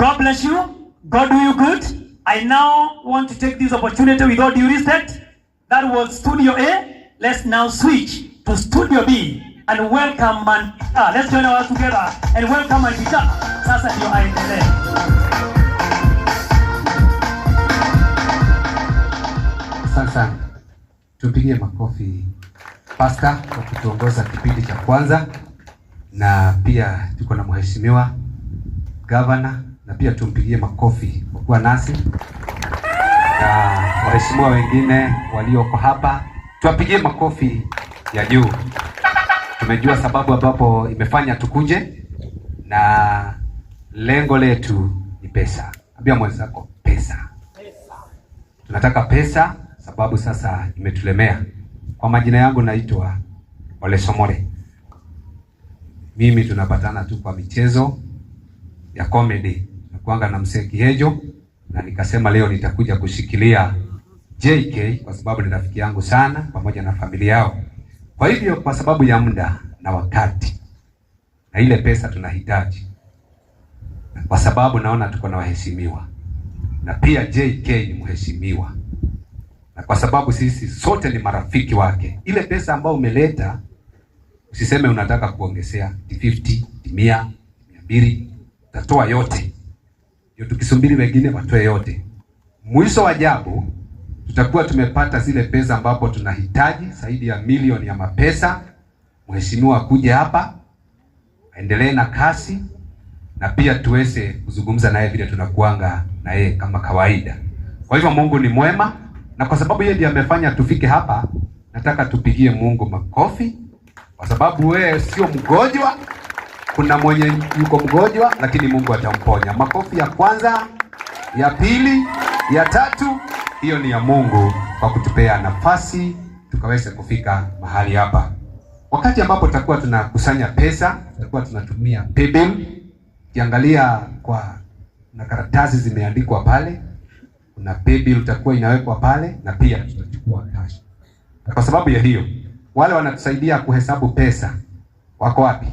God bless you. God do you good. I now want to take this opportunity with all due respect. That was Studio A. Let's now switch to Studio B and welcome Mandita. Let's join our together and welcome Mandita. Sasa ndio aendelee. Asante sana. Tupigie makofi Pastor kwa kutuongoza kipindi cha kwanza, na pia tuko na mheshimiwa gavana, na pia tumpigie makofi kwa kuwa nasi na waheshimiwa wengine walioko hapa, tuwapigie makofi ya juu. Tumejua sababu ambapo imefanya tukuje, na lengo letu ni pesa. Ambia mwenzako pesa. Tunataka pesa sababu sasa imetulemea. Kwa majina yangu naitwa Ole Somore. Mimi tunapatana tu kwa michezo ya comedy. Nakuanga na mzee Kihejo, na nikasema leo nitakuja kushikilia JK kwa sababu ni rafiki yangu sana pamoja na familia yao. Kwa hivyo kwa sababu ya muda na wakati na ile pesa tunahitaji, na kwa sababu naona tuko na waheshimiwa na pia JK ni mheshimiwa, na kwa sababu sisi sote ni marafiki wake, ile pesa ambayo umeleta usiseme unataka kuongezea 50, 100, 200, utatoa yote. Ndio tukisubiri wengine watoe yote. Mwisho wa jambo tutakuwa tumepata zile pesa ambapo tunahitaji zaidi ya milioni ya mapesa. Mheshimiwa akuje hapa aendelee na kasi, na pia tuweze kuzungumza naye vile tunakuanga na yeye kama kawaida. Kwa hivyo Mungu ni mwema, na kwa sababu yeye ndiye amefanya tufike hapa, nataka tupigie Mungu makofi, kwa sababu wewe sio mgonjwa. Kuna mwenye yuko mgonjwa, lakini Mungu atamponya. Makofi ya kwanza, ya pili, ya tatu, hiyo ni ya Mungu kwa kutupea nafasi tukaweze kufika mahali hapa. Wakati ambapo tutakuwa tunakusanya pesa, tutakuwa tunatumia paybill. Ukiangalia kwa na karatasi zimeandikwa pale, kuna paybill itakuwa inawekwa pale, na pia tutachukua cash. Na kwa sababu ya hiyo, wale wanatusaidia kuhesabu pesa wako wapi?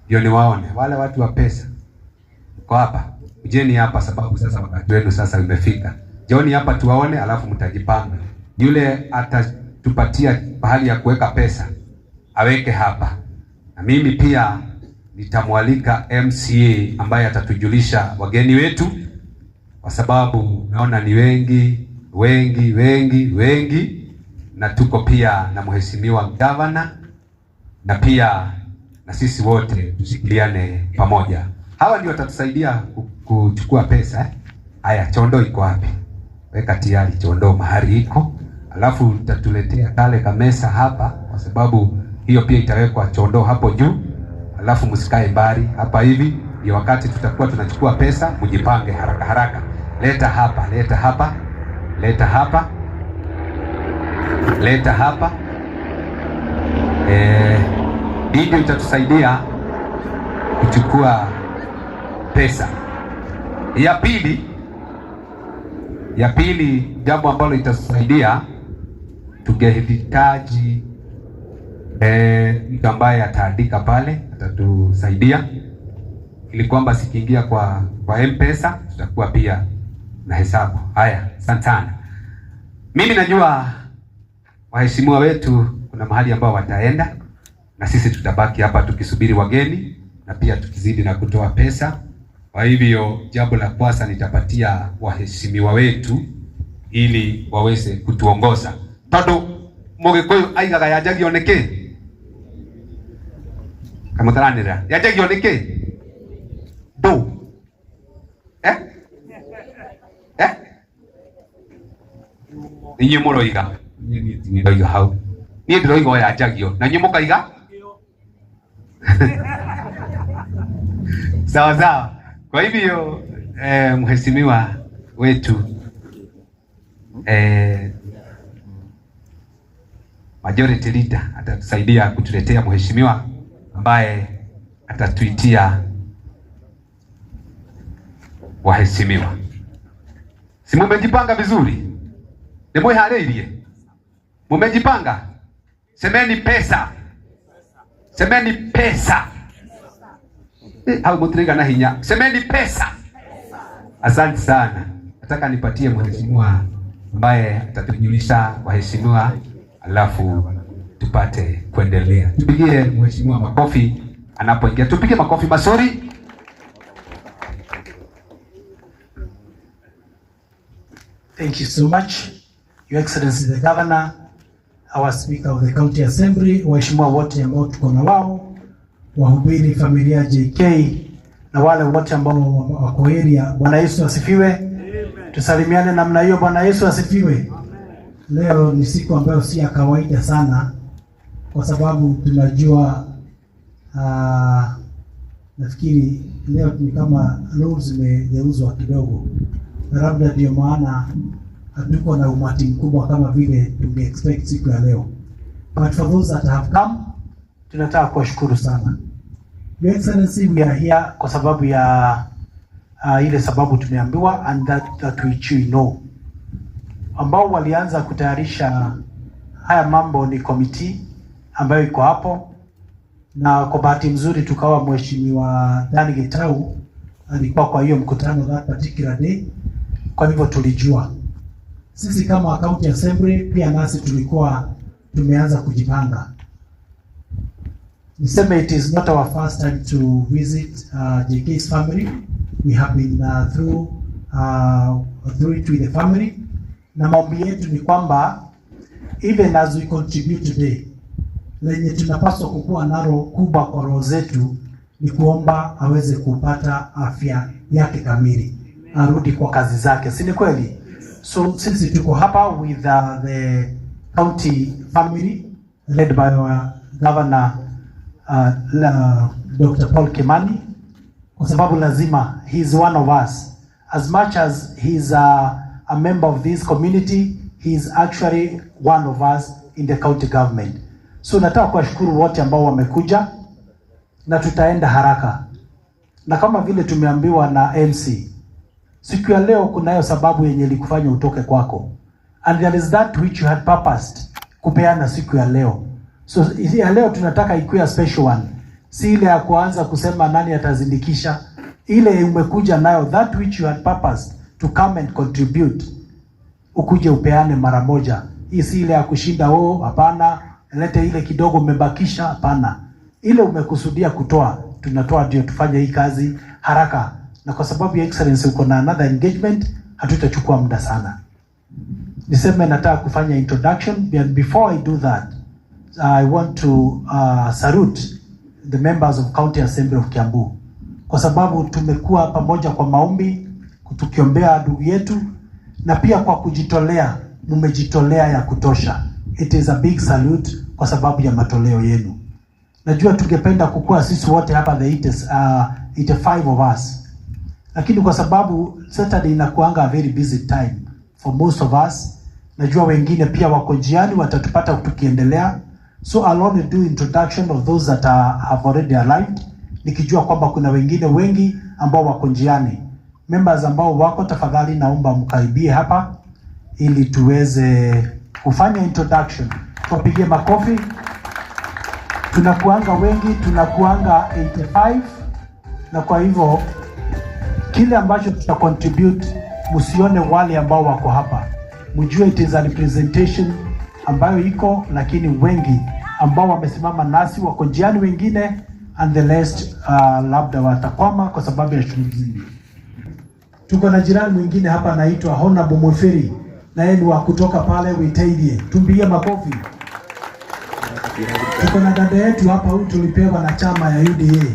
Ndio niwaone wale watu wa pesa. Mko hapa, kujeni hapa, sababu sasa wakati wenu sasa umefika. Jioni hapa tuwaone, alafu mtajipanga. Yule atatupatia pahali ya kuweka pesa aweke hapa, na mimi pia nitamwalika MCA ambaye atatujulisha wageni wetu, kwa sababu naona ni wengi wengi wengi wengi, na tuko pia na mheshimiwa gavana, na pia na sisi wote tushikiliane pamoja. Hawa ndio watatusaidia kuchukua pesa. Haya, chondo iko wapi? Weka tayari chondo mahali iko, alafu utatuletea kale kamesa hapa, kwa sababu hiyo pia itawekwa chondo hapo juu. Alafu msikae mbali hapa hivi, ndio wakati tutakuwa tunachukua pesa, mjipange haraka haraka. Leta hapa, leta hapa, leta hapa, leta hapa. Hii ndio itatusaidia kuchukua pesa. Ya pili, jambo ambalo itatusaidia, tungehitaji mtu ambaye ataandika pale, atatusaidia ili kwamba sikiingia kwa M-Pesa tutakuwa pia na hesabu. Haya, asante sana. Mimi najua waheshimiwa wetu kuna mahali ambao wataenda, na sisi tutabaki hapa tukisubiri wageni na pia tukizidi na kutoa pesa. Kwa hivyo jambo la kwanza nitapatia waheshimiwa wetu ili waweze kutuongoza. Tondu Mugikuyu aigaga yanjagio niki? Kamutaranira. Yanjagio niki? Ndu. Eh? Inyuĩ mũroiga. Niĩ ndĩroiga hau. Niĩ ndĩroiga o yanjagio. Na inyuĩ mũkaiga? Sawa sawa. Kwa hivyo mheshimiwa wetu majority leader atatusaidia kutuletea mheshimiwa ambaye atatuitia waheshimiwa. Si mumejipanga vizuri? Ni mwiharĩirie? Mumejipanga? Semeni pesa. Semeni pesa. Hau mutiraiga na hinya. Semeni pesa. Asante sana. Nataka nipatie mheshimiwa ambaye atatujulisha waheshimiwa, alafu tupate kuendelea. Tupigie mheshimiwa makofi anapoingia. Tupige makofi mazuri. Thank you so much, Your Excellency the Governor, our Speaker of the County Assembly, waheshimiwa wote ambao tuko na wao, wahubiri familia JK na wale wote ambao wako area. Bwana Yesu asifiwe. Tusalimiane namna hiyo. Bwana Yesu asifiwe. Leo ni siku ambayo si ya kawaida sana, kwa sababu tunajua nafikiri leo ni kama rules zimegeuzwa kidogo, na labda ndio maana hatuko na umati mkubwa kama vile tunge expect siku ya leo. But for those that have come, tunataka kuwashukuru sana. Your Excellency, we are here kwa sababu ya ile sababu tumeambiwa and that which you know. Ambao walianza kutayarisha haya mambo ni committee ambayo iko hapo, na kwa bahati nzuri tukawa Mheshimiwa Dan Gitau alikuwa kwa hiyo mkutano that particular day, kwa hivyo tulijua sisi kama county assembly pia nasi tulikuwa tumeanza kujipanga. Niseme it is not our first time to visit JK's family. We have been through it with the family, na maombi yetu ni kwamba even as we contribute today, lenye tunapaswa kukuwa nalo kubwa kwa roho zetu ni kuomba aweze kupata afya yake kamili, arudi kwa kazi zake, si ni kweli? So sisi tuko hapa with the county family led by our governor Dr. Paul Kimani, kwa sababu lazima he is one of us. As much as he is a member of this community, he is actually one of us in the county government. So nataka kuwashukuru wote ambao wamekuja na tutaenda haraka, na kama vile tumeambiwa na MC siku ya leo, kunayo sababu yenye ilikufanya utoke kwako, and there is that which you had purposed kupeana siku ya leo. So ya leo tunataka ikuwe a special one, si ile ya kuanza kusema nani atazindikisha. Ile umekuja nayo, that which you had purposed to come and contribute, ukuje upeane mara moja. Hii si ile ya kushinda, oh, hapana, lete ile kidogo umebakisha. Hapana, ile umekusudia kutoa, tunatoa ndio tufanye hii kazi haraka, na kwa sababu ya Excellency uko na another engagement, hatutachukua muda sana. Niseme nataka kufanya introduction, but before I do that I want to salute the members of County Assembly of Kiambu kwa sababu tumekuwa pamoja kwa maombi tukiombea ndugu yetu na pia kwa kujitolea, mmejitolea ya kutosha. It is a big salute kwa sababu ya matoleo yenu. Najua tungependa kukua sisi wote hapa the 85 of us, lakini kwa sababu Saturday inakuanga a very busy time for most of us, najua wengine pia wako njiani, watatupata tukiendelea. So I'll only do introduction of those that have already arrived, nikijua kwamba kuna wengine wengi ambao wako njiani. Members ambao wako, tafadhali naomba mkaribie hapa ili tuweze kufanya introduction. Tuwapigie makofi. Tunakuanga wengi, tunakuanga 85 na kwa hivyo kile ambacho tuta contribute, msione wale ambao wako hapa, mjue it is a representation ambayo iko, lakini wengi ambao wamesimama nasi wako njiani, wengine and the rest labda watakwama kwa sababu ya shughuli zingi. Tuko na jirani mwingine hapa anaitwa Honorable Mufiri, na yeye ni wa kutoka pale Witeithie, tumpigie makofi. Tuko na dada yetu hapa, huyu tulipewa na chama ya UDA,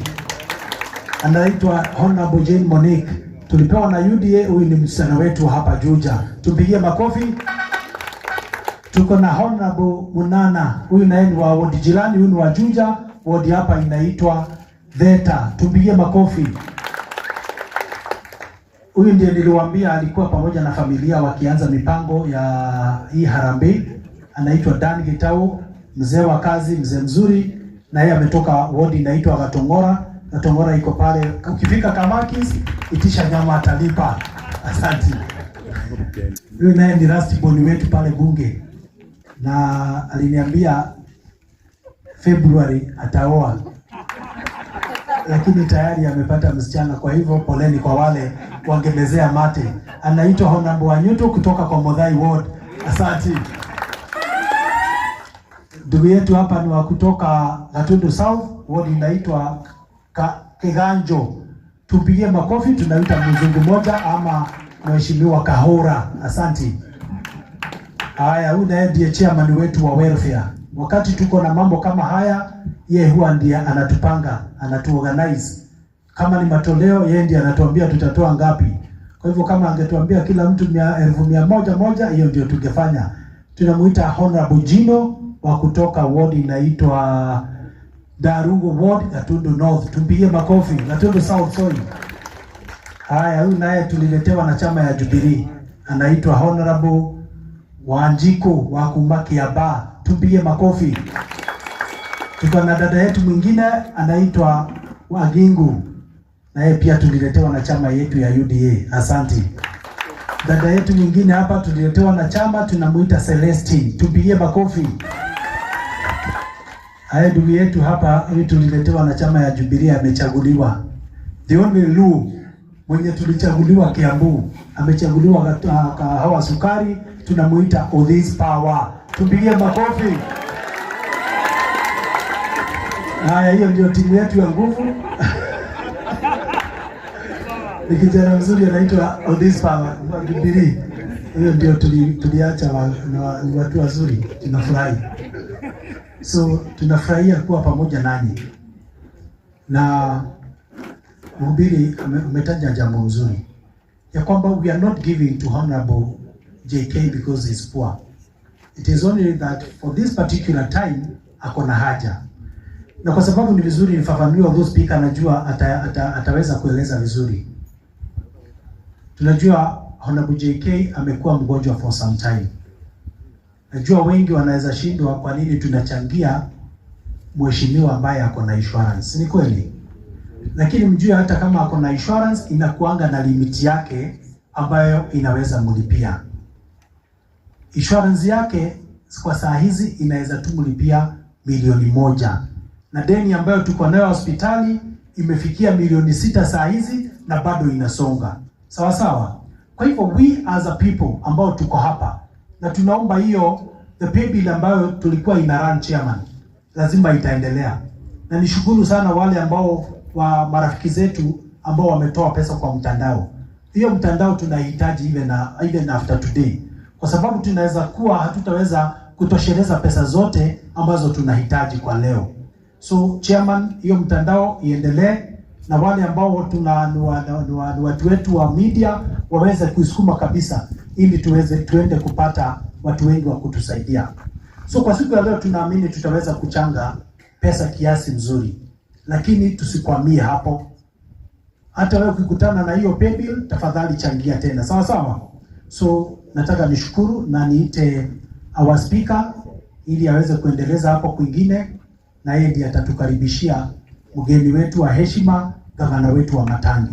anaitwa Honorable Jane Monique, tulipewa na UDA. Huyu ni msichana wetu hapa Juja, tumpigie makofi. Tuko na Honorable Munana, huyu naye ni wa wodi jirani, huyu ni wa Juja, wodi hapa inaitwa Theta, tumpigie makofi. Huyu ndiye niliwaambia alikuwa pamoja na familia wakianza mipango ya hii harambee, anaitwa Dan Gitau, mzee wa kazi, mzee mzuri, na yeye ametoka wodi inaitwa Gatongora. Gatongora iko pale, ukifika Kamakis itisha nyama atalipa. Asante. Huyu naye ni last born wetu pale bunge, na aliniambia February ataoa. Lakini tayari amepata msichana, kwa hivyo poleni kwa wale wangemezea mate. Anaitwa Honorable Wanyuto kutoka kwa Modhai Ward. Asante. Ndugu yetu hapa ni wa kutoka Gatundu South, ward inaitwa Kiganjo. Tupigie makofi, tunaita mzungu moja ama Mheshimiwa Kahora. Asante. Haya, huyu naye ndiye chairman wetu wa welfare. Wakati tuko na mambo kama haya, yeye huwa ndiye anatupanga, anatuorganize. Kama ni matoleo, yeye ndiye anatuambia tutatoa ngapi. Kwa hivyo kama angetuambia kila mtu 100,000 moja, hiyo ndio tungefanya. Tunamuita Honorable Jino wa kutoka ward inaitwa Darugo Ward, Gatundu North. Tumpigie makofi. Gatundu South, sorry. Haya, huyu naye tuliletewa na chama ya Jubilee, anaitwa Honorable Wanjiku wa kuma Kiambaa. Tumpigie makofi. Tuko na dada yetu mwingine anaitwa Wagingu, naye pia tuliletewa na chama yetu ya UDA. Asante. Dada yetu mwingine hapa tuliletewa na chama, tunamuita Celestine. Tumpigie makofi. Haya, ndugu yetu hapa huyu tuliletewa na chama ya Jubilee, amechaguliwa. The only Luo mwenye tulichaguliwa Kiambu, amechaguliwa Kahawa Sukari, tunamuita Odhis Power. Tupigie makofi. Haya, hiyo ndio timu yetu ya nguvu. Ni kijana mzuri anaitwa Odhis Power wa Jubilee. Hiyo ndio tuliacha ni watu wazuri, tunafurahi. So tunafurahia kuwa pamoja nanyi, na mhubiri ametaja jambo mzuri ya kwamba we are not giving to Honorable JK because he's poor. It is only that for this particular time ako na haja, na kwa sababu ni vizuri nifafanue, although speaker anajua ataweza kueleza vizuri. Tunajua Honorable JK amekuwa mgonjwa for some time. Najua wengi wanaweza shindwa kwa nini tunachangia mheshimiwa ambaye ako na insurance. Ni kweli, lakini mjue hata kama ako na insurance inakuanga na limit yake ambayo inaweza mlipia. Insurance yake kwa saa hizi inaweza tu mlipia 1 milioni, na deni ambayo tuko nayo hospitali imefikia milioni 6 saa hizi na bado inasonga sawa sawa. Kwa hivyo we as a people ambao tuko hapa na tunaomba hiyo the pay bill ambayo tulikuwa ina run, chairman, lazima itaendelea, na nishukuru sana wale ambao wa marafiki zetu ambao wametoa pesa kwa mtandao. Hiyo mtandao tunahitaji even after today, kwa sababu tunaweza kuwa hatutaweza kutosheleza pesa zote ambazo tunahitaji kwa leo. So chairman, hiyo mtandao iendelee na wale ambao tuna ni watu wetu wa media waweze kuisukuma kabisa, ili tuweze tuende kupata watu wengi wa kutusaidia. So kwa siku ya leo tunaamini tutaweza kuchanga pesa kiasi mzuri, lakini tusikwamie hapo. Hata wewe ukikutana na hiyo paybill, tafadhali changia tena, sawa sawa. So nataka nishukuru na niite our speaker ili aweze kuendeleza hapo kwingine, na yeye ndiye atatukaribishia mgeni wetu wa heshima, gavana wetu wa Matangi.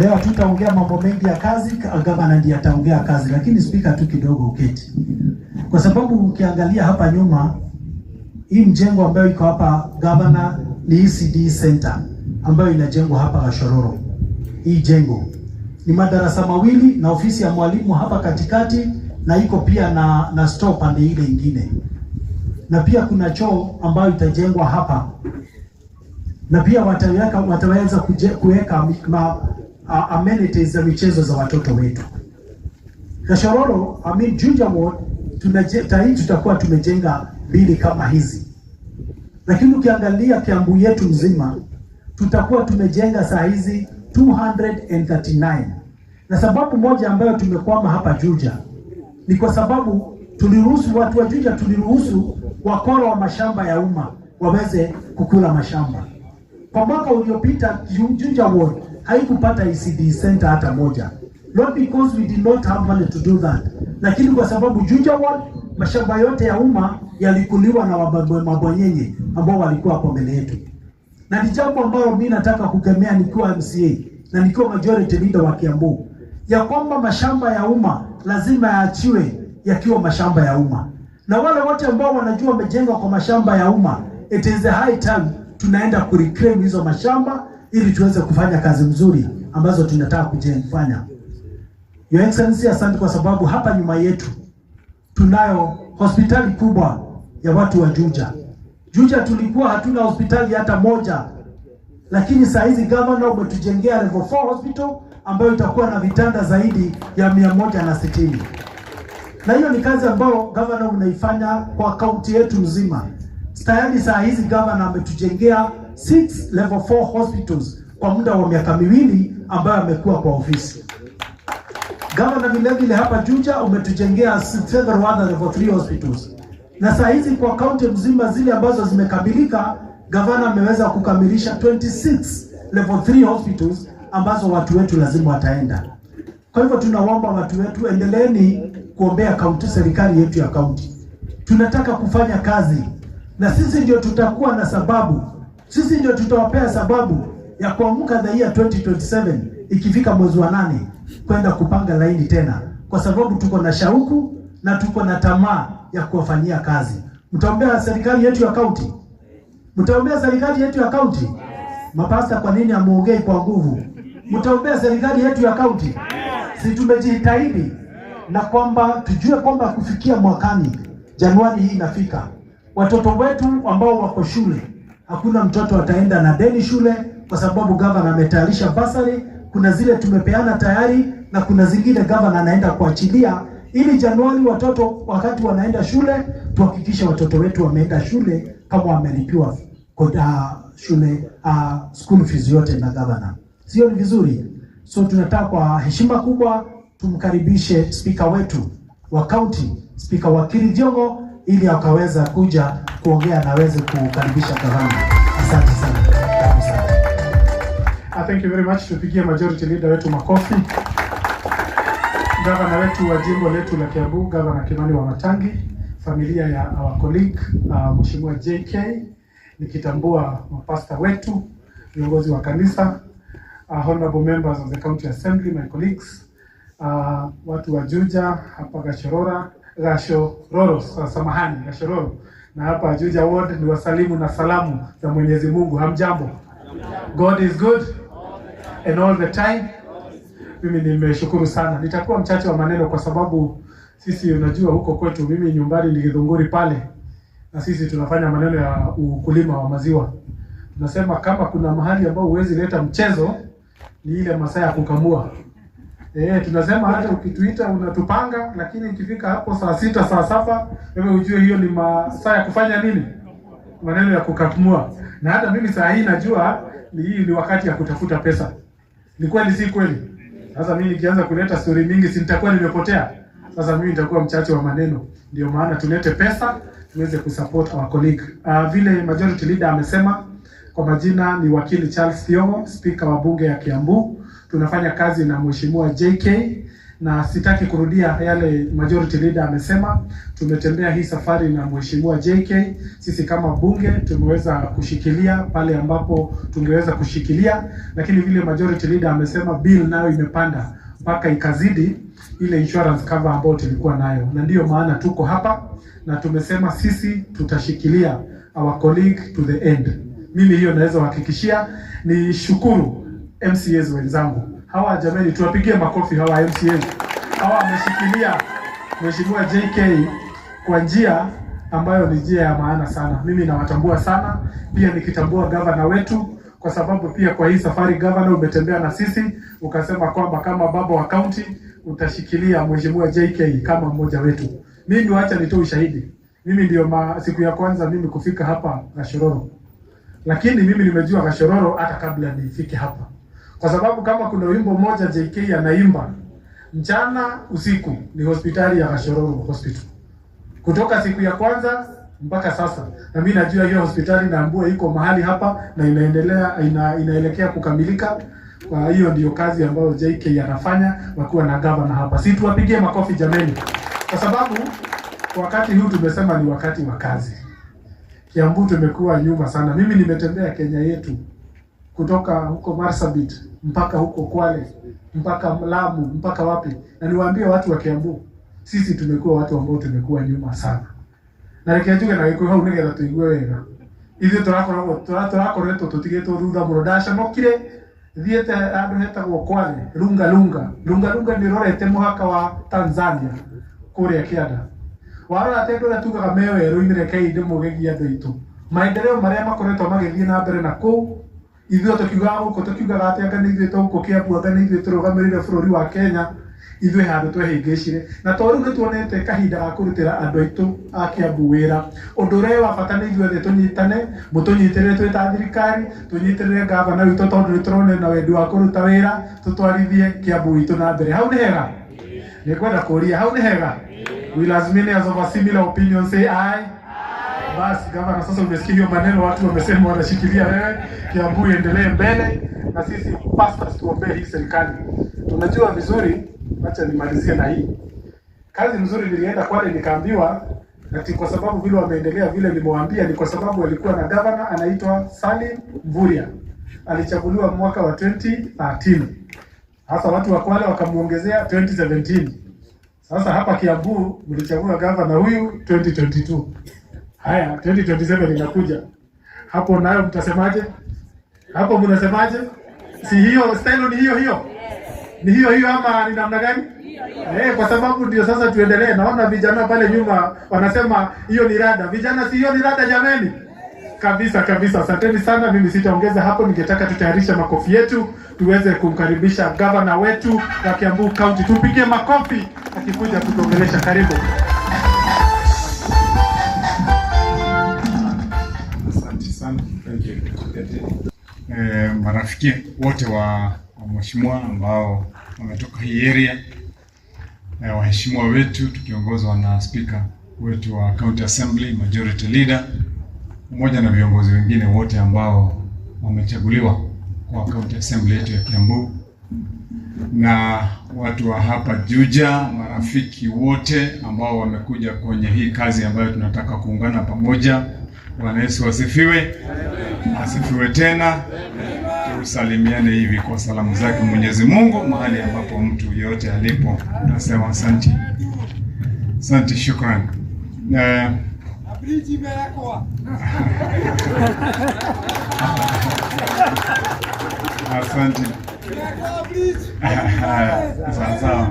Leo tutaongea mambo mengi ya kazi, gavana ndiye ataongea kazi, lakini speaker tu kidogo uketi, kwa sababu ukiangalia hapa nyuma, hii mjengo ambayo iko hapa gavana ni ECD Center ambayo inajengwa hapa Gachororo. Hii jengo ni madarasa mawili na ofisi ya mwalimu hapa katikati, na iko pia na store pande ile ingine, na pia kuna choo ambayo itajengwa hapa, na pia wataweza kuweka amenities za michezo za watoto wetu. Gachororo, I mean Juja Ward, tayari tutakuwa tumejenga mbili kama hizi, lakini ukiangalia Kiambu yetu mzima tutakuwa tumejenga saa hizi 239 na sababu moja ambayo tumekwama hapa Juja ni kwa sababu tuliruhusu watu wa Juja, tuliruhusu wakora wa mashamba ya umma waweze kukula mashamba. Kwa mwaka uliopita Juja Ward haikupata ECD center hata moja. Not because we did not have money to do that, lakini kwa sababu Juja Ward mashamba yote ya umma yalikuliwa na mabwanyenye ambao walikuwa hapo mbele yetu, na ni jambo ambalo mimi nataka kukemea nikiwa MCA na nikiwa majority leader wa Kiambu, ya kwamba mashamba ya umma lazima yaachiwe yakiwa mashamba ya umma, na wale wote ambao wanajua wamejengwa kwa mashamba ya umma, it is the high time Tunaenda kureclaim hizo mashamba ili tuweze kufanya kazi mzuri ambazo tunataka kufanya. Your Excellency, asante kwa sababu hapa nyuma yetu tunayo hospitali kubwa ya watu wa Juja. Juja tulikuwa hatuna hospitali hata moja, lakini saa hizi, governor, umetujengea level 4 hospital ambayo itakuwa na vitanda zaidi ya 160, na hiyo ni kazi ambayo, governor, unaifanya kwa kaunti yetu nzima. Tayari saa hizi governor ametujengea 6 level 4 hospitals kwa muda wa miaka 2 ambayo amekuwa kwa ofisi. Governor, vile vile hapa Juja umetujengea several other level 3 hospitals, na saa hizi kwa kaunti mzima zile ambazo zimekamilika, gavana ameweza kukamilisha 26 level 3 hospitals ambazo watu wetu lazima wataenda. Kwa hivyo tunawaomba watu wetu, endeleeni kuombea kaunti, serikali yetu ya kaunti. Tunataka kufanya kazi na sisi ndio tutakuwa na sababu, sisi ndio tutawapea sababu ya kuamka the year 2027 ikifika mwezi wa 8 kwenda kupanga laini tena, kwa sababu tuko na shauku na tuko na tamaa ya kuwafanyia kazi. Mtaombea serikali yetu ya kaunti? Mtaombea serikali yetu ya kaunti? Mapasta, kwa nini hamuongei kwa nguvu? Mtaombea serikali yetu ya kaunti? Si tumejitahidi na kwamba tujue kwamba kufikia mwakani Januari hii inafika, watoto wetu ambao wako shule, hakuna mtoto ataenda na deni shule, kwa sababu gavana ametayarisha bursary. Kuna zile tumepeana tayari na kuna zingine gavana anaenda kuachilia, ili Januari watoto wakati wanaenda shule tuhakikishe watoto wetu wameenda shule kama wamelipiwa koda shule, school fees yote na gavana. Sio ni vizuri? So tunataka kwa heshima kubwa tumkaribishe spika wetu wa county, Spika Wakili Thiong'o, ili akaweza kuja kuongea na aweze kukaribisha gavana. Asante sana. Karibu sana. Thank you very much. Tupigie majority leader wetu makofi. Gavana wetu wa jimbo letu la Kiambu, Gavana Kimani Wamatangi, familia ya our colleague, Mheshimiwa JK, nikitambua mapasta wetu, viongozi wa kanisa, honorable members of the county assembly, my colleagues, watu wa Juja hapa Gachorora, Gachororo, samahani, Gachororo na hapa Juja ward, ni wasalimu na salamu za Mwenyezi Mungu. Hamjambo? God is good and all the time. Mimi nimeshukuru sana. Nitakuwa mchache wa maneno kwa sababu sisi, unajua huko kwetu, mimi nyumbani ni Githunguri pale, na sisi tunafanya maneno ya ukulima wa maziwa. Tunasema kama kuna mahali ambao huwezi leta mchezo ni ile masaa ya kukamua. Tunasema hata ukituita unatupanga, lakini ikifika hapo saa 6, saa 7, wewe ujue hiyo ni masaa ya kufanya nini? Maneno ya kukamua. Na hata mimi saa hii najua ni hii ni wakati ya kutafuta pesa. Ni kweli si kweli? Sasa mimi nikianza kuleta story mingi si nitakuwa nimepotea? Sasa mimi nitakuwa mchache wa maneno. Ndio maana tulete pesa tuweze kusupport our colleague. Vile majority leader amesema, kwa majina ni Wakili Charles Thiong'o, speaker wa bunge ya Kiambu. Tunafanya kazi na Mheshimiwa JK na sitaki kurudia yale majority leader amesema. Tumetembea hii safari na Mheshimiwa JK. Sisi kama bunge tumeweza kushikilia pale ambapo tungeweza kushikilia, lakini vile majority leader amesema, bill nayo imepanda mpaka ikazidi ile insurance cover ambayo tulikuwa nayo, na ndiyo maana tuko hapa na tumesema sisi tutashikilia our colleague to the end. Mimi hiyo naweza kuhakikishia. Ni shukuru MCAs wenzangu hawa, jamani, tuwapigie makofi hawa MCAs. Hawa wameshikilia Mheshimiwa JK kwa njia ambayo ni njia ya maana sana. Mimi nawatambua sana, pia nikitambua gavana wetu kwa sababu pia kwa hii safari, gavana, umetembea na sisi ukasema kwamba kama baba wa county utashikilia Mheshimiwa JK kama mmoja wetu. Mimi wacha nitoe ushahidi. Mimi ndio siku ya kwanza mimi kufika hapa Gachororo, lakini mimi nimejua Gachororo hata kabla nifike hapa, kwa sababu kama kuna wimbo mmoja JK anaimba mchana usiku ni hospitali ya Gachororo Hospital, kutoka siku ya kwanza mpaka sasa, na mimi najua hiyo hospitali naambiwa iko mahali hapa na inaendelea inaelekea kukamilika. Kwa hiyo ndio kazi ambayo JK anafanya wakiwa na gavana hapa. Si tuwapigie makofi jameni, kwa sababu wakati huu tumesema ni wakati wa kazi. Kiambu tumekuwa nyuma sana. Mimi nimetembea Kenya yetu kutoka huko Marsabit mpaka huko Kwale mpaka Lamu mpaka wapi, na niwaambie watu wa Kiambu, sisi tumekuwa watu ambao tumekuwa nyuma sana, na reke njuge na gikuyu hau nigetha tuigue wega. Ithuĩ tũrakoragwo tũrakoretwo tũtigĩtwo thutha mũno. Ndaconokire thiĩte handũ hetagwo Kwale, Lunga Lunga. Lunga Lunga nĩ ũrorete mũhaka wa Tanzania kũrĩa kĩanda. Warora atĩ andũ arĩa tugaga me werũ-inĩ, rekei ndĩmũgegie andũ aitũ. Maendeleo marĩa makoretwo magĩthiĩ na mbere na kũu, ithuĩ tũkiugaga gũkũ, tũkiugaga atĩ anga nĩ ithuĩ tũgũkũ Kiambu, anga nĩ ithuĩ tũrũgamĩrĩire bũrũri wa Kenya, ithuĩ handũ twehĩngĩcire. Na to rĩu nĩ tuonete kahinda ga kũrutĩra andũ aitũ a Kiambu wĩra. Ũndũ ũrĩa wa bata nĩ ithuĩ othe tũnyitane, mũtũnyitĩrĩre twĩ ta thirikari, tũnyitĩrĩre gavana witũ tondũ nĩ tũrona ena wendi wa kũruta wĩra, tũtwarithie Kiambu witũ na mbere. Hau nĩ hega? Nĩ ngwenda kũria, hau nĩ hega? Will as many as of a similar opinion say aye? Basi gavana, sasa umesikia hiyo maneno watu wamesema, wanashikilia wewe. Kiambu iendelee mbele, na sisi pastors tuombee hii serikali. Tunajua vizuri, acha nimalizie na hii kazi mzuri. Nilienda Kwale nikaambiwa ati kwa sababu vile wameendelea vile nimewaambia ni kwa sababu walikuwa na governor anaitwa Salim Mvurya, alichaguliwa mwaka wa 2013. Sasa watu wa Kwale wakamuongezea 2017. Sasa hapa Kiambu mlichagua governor huyu 2022. Haya, 2027 inakuja. Hapo nayo mtasemaje? Hapo mnasemaje? Si hiyo style ni hiyo hiyo? Ni hiyo hiyo ama ni namna gani? Eh, kwa sababu ndio sasa tuendelee. Naona vijana pale nyuma wanasema hiyo ni rada. Vijana, si hiyo ni rada jameni? Kabisa kabisa. Asanteni sana, mimi sitaongeza hapo. Ningetaka tutayarishe makofi yetu tuweze kumkaribisha gavana wetu wa Kiambu County. Tupigie makofi akikuja kutuongelesha. Karibu. Asante sana. Thank you. Marafiki wote wa mheshimiwa ambao wametoka hii area, waheshimiwa wetu tukiongozwa na speaker wetu wa County Assembly, Majority Leader, pamoja na viongozi wengine wote ambao wamechaguliwa kwa County Assembly yetu ya Kiambu, na watu wa hapa Juja, marafiki wote ambao wamekuja kwenye hii kazi ambayo tunataka kuungana pamoja. Bwana Yesu asifiwe, asifiwe tena. Tusalimiane hivi kwa salamu zake Mwenyezi Mungu mahali ambapo mtu yeyote alipo, nasema asante, asante, shukran. Asante. Sawa sawa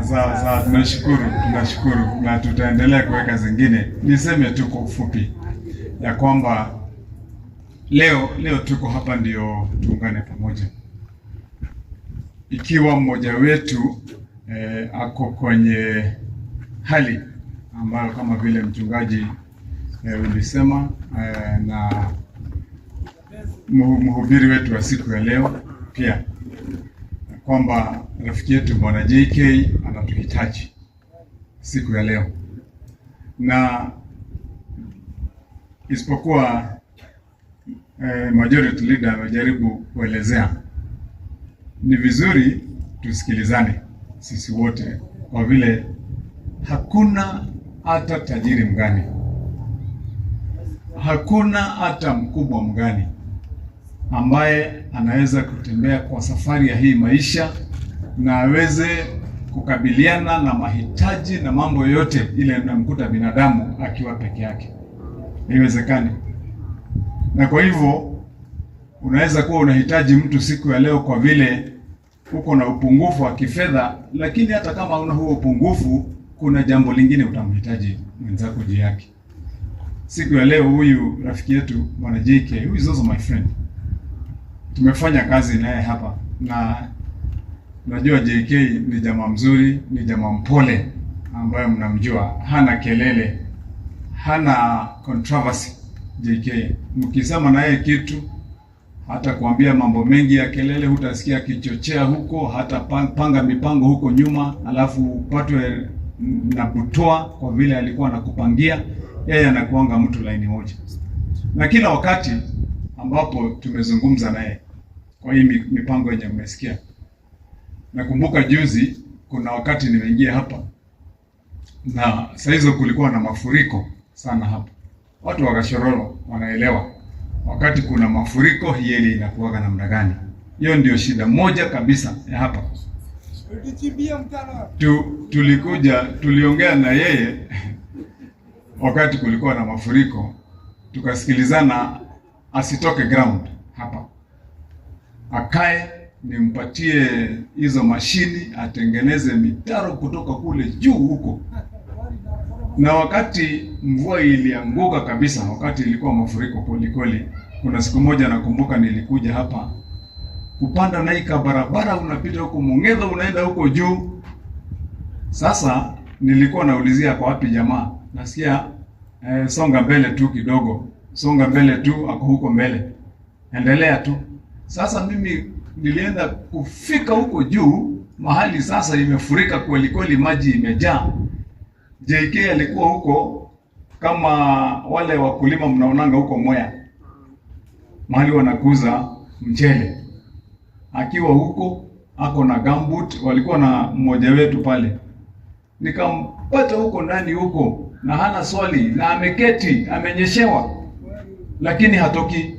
sawa sawa, tunashukuru, tunashukuru na tutaendelea kuweka zingine. Niseme tu kwa ufupi ya kwamba leo tuko hapa ndio tuungane pamoja. Ikiwa mmoja wetu ako kwenye hali ambayo kama vile mchungaji ulisema na mhubiri wetu wa siku ya leo pia kwamba rafiki yetu Bwana JK anatuhitaji siku ya leo, na isipokuwa majority leader amejaribu kuelezea, ni vizuri tusikilizane sisi wote, kwa vile hakuna hata tajiri mgani, hakuna hata mkubwa mgani ambaye anaweza kutembea kwa safari ya hii maisha na aweze kukabiliana na mahitaji na mambo yote ile yanamkuta binadamu akiwa peke yake. Haiwezekani. Na kwa hivyo unaweza kuwa unahitaji mtu siku ya leo kwa vile uko na upungufu wa kifedha, lakini hata kama una huo upungufu, kuna jambo lingine utamhitaji mwenzako juu yake. Siku ya leo huyu rafiki yetu Bwana JK, who is also my friend, tumefanya kazi naye hapa, na najua JK ni jamaa mzuri, ni jamaa mpole ambaye mnamjua, hana kelele, hana controversy. JK mkisema naye kitu hata kuambia mambo mengi ya kelele, hutasikia akichochea huko, hata panga mipango huko nyuma, alafu upatwe na butoa kwa vile alikuwa anakupangia. Yeye anakuanga mtu laini moja, na kila wakati ambapo tumezungumza naye kwa hii mipango yenye mmesikia. Nakumbuka juzi kuna wakati nimeingia hapa na saa hizo kulikuwa na mafuriko sana hapa, watu wa Gachororo wanaelewa wakati kuna mafuriko hii area inakuwaga namna gani. Hiyo ndio shida moja kabisa ya hapa. Tulikuja tuliongea na yeye wakati kulikuwa na mafuriko, Tukasikilizana asitoke ground hapa, akae nimpatie hizo mashini atengeneze mitaro kutoka kule juu huko. Na wakati mvua ilianguka kabisa, wakati ilikuwa mafuriko kwelikweli, kuna siku moja nakumbuka nilikuja hapa kupanda naika barabara, unapita huko Mung'etho unaenda huko juu. Sasa nilikuwa naulizia kwa wapi jamaa, nasikia songa mbele tu kidogo, songa mbele tu, ako huko mbele, endelea tu. Sasa mimi nilienda kufika huko juu mahali sasa imefurika kweli kweli, maji imejaa. JK alikuwa huko kama wale wakulima mnaonanga huko Mwea, mahali wanakuza mchele. Akiwa huko ako na gumboot, walikuwa na mmoja wetu pale, nikampata huko ndani huko, na hana swali na ameketi amenyeshewa, lakini hatoki